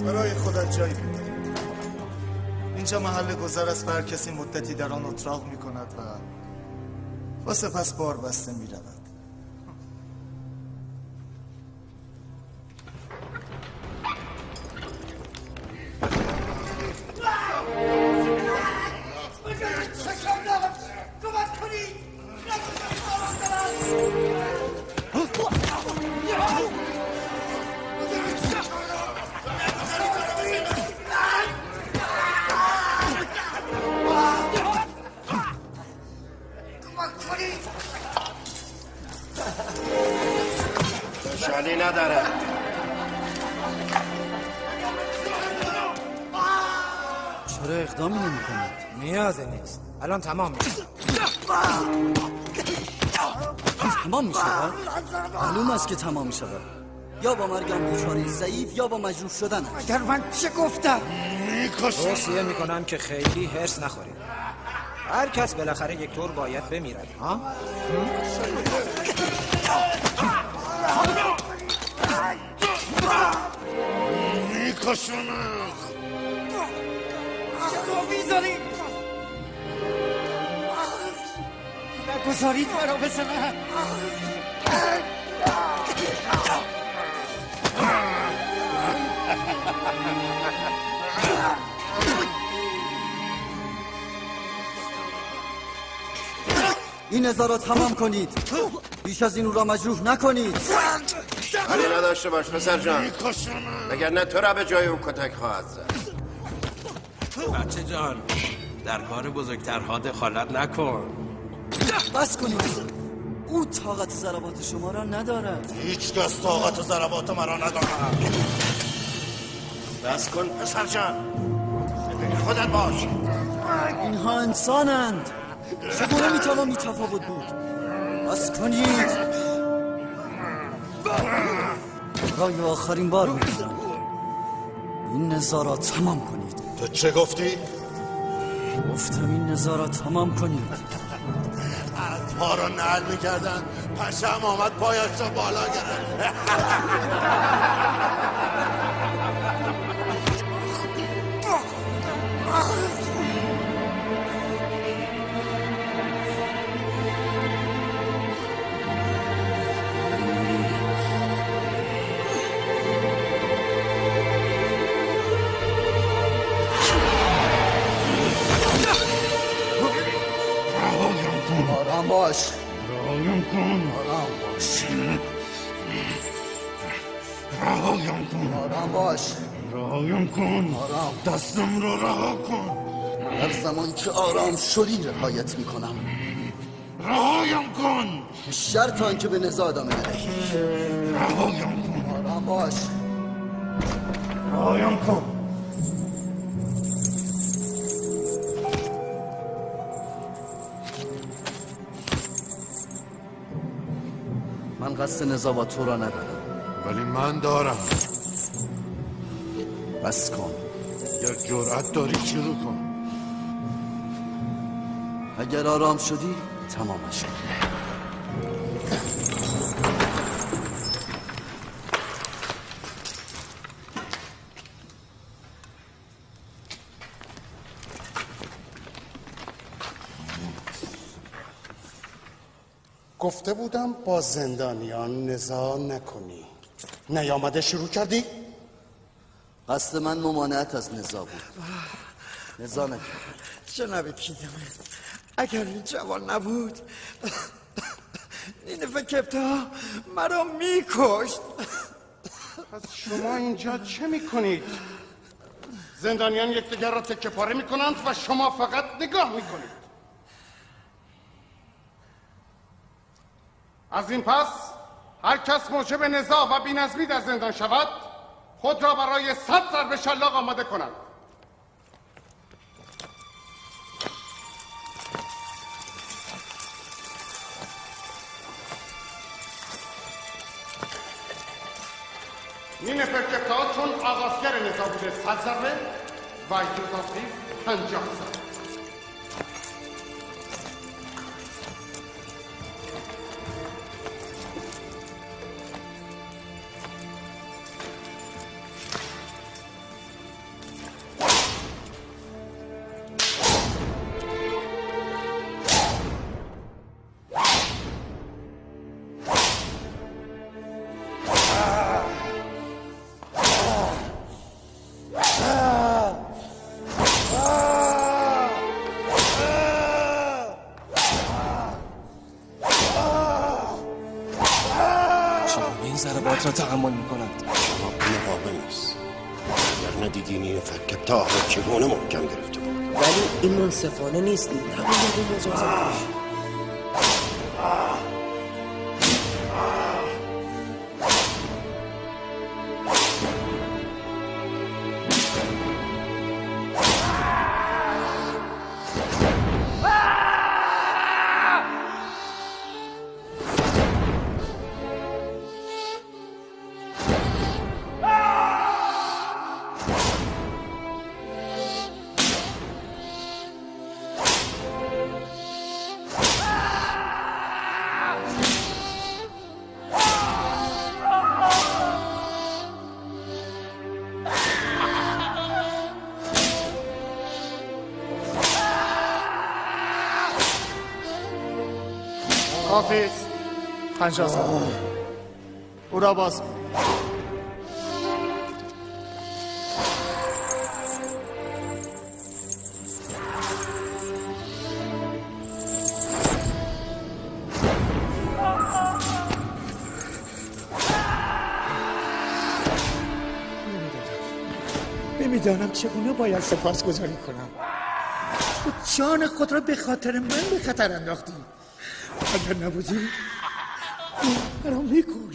برای خودت جایی بده. اینجا محل گذر است و هر کسی مدتی در آن اتراق می کند و سپس بار بسته می رود. خوشحالی ندارد. چرا اقدامی نمی کنید؟ نیازی نیست. الان تمام میشه. تمام میشود؟ معلوم است که تمام میشود. یا با مرگم بیچاره ضعیف یا با مجروح شدن. اگر من چه گفتم؟ توصیه میکنم که خیلی هرس نخورید. هر کس بالاخره یک طور باید بمیرد. ها؟ میکشم. چرا میذارید؟ نگذارید مرا بزنم. این نزاع را تمام کنید. بیش از این او را مجروح نکنید. حالی نداشته باش پسر جان، وگرنه تو را به جای او کتک خواهد زد. بچه جان، در کار بزرگترها دخالت نکن. بس کنید. او طاقت ضربات شما را ندارد. هیچ کس طاقت ضربات مرا ندارد. بس کن پسر جان، خودت باش. اینها انسانند. چگونه میتوان بی‌تفاوت بود؟ بس کنید. برای آخرین بار میگویم، این نزاع را تمام کنید. تو چه گفتی؟ گفتم این نزاع را تمام کنید. از پا را نعل میکردن، پشم آمد پایش را بالا گرفت. آرام باش. رهایم کن. آرام باش. رهایم کن. آرام باش. رهایم کن. آرام. دستم رو رها کن. هر زمان که آرام شدی رهایت میکنم. رهایم کن. شرط آن که به نزاع ادامه ندهی. رهایم کن. آرام باش. رهایم کن. من قصد نزاع با تو را ندارم. ولی من دارم. بس کن. اگر جرأت داری شروع کن. اگر آرام شدی تمامش کن. گفته بودم با زندانیان نزاع نکنی. نیامده شروع کردی؟ قصد من ممانعت از نزاع بود. نزاع نکرد. جناب کیدمه، اگر این جوان نبود نینفه کپتا مرا میکشت. پس شما اینجا چه میکنید؟ زندانیان یکدیگر را تکه پاره میکنند و شما فقط نگاه میکنید. از این پس هر کس موجب نزاع و بی‌نظمی در زندان شود خود را برای 100 ضربه شلاق آماده کند. نینفه کپتا چون آغازگر نزاع بوده 100 ضربه و یوزارسیف 50 ضربه. را تحمل میکند. شما مقاوم است، اگر ندیدی این فک تا چگونه محکم گرفته بود. ولی این منصفانه نیست، نباید او مجازات. کافی است. 50 سال او را باز کن. نمیدانم چگونه باید سپاسگزاری کنم. تو جان خود را به خاطر من به خطر انداختی. اگر نبودی مرا میکشت.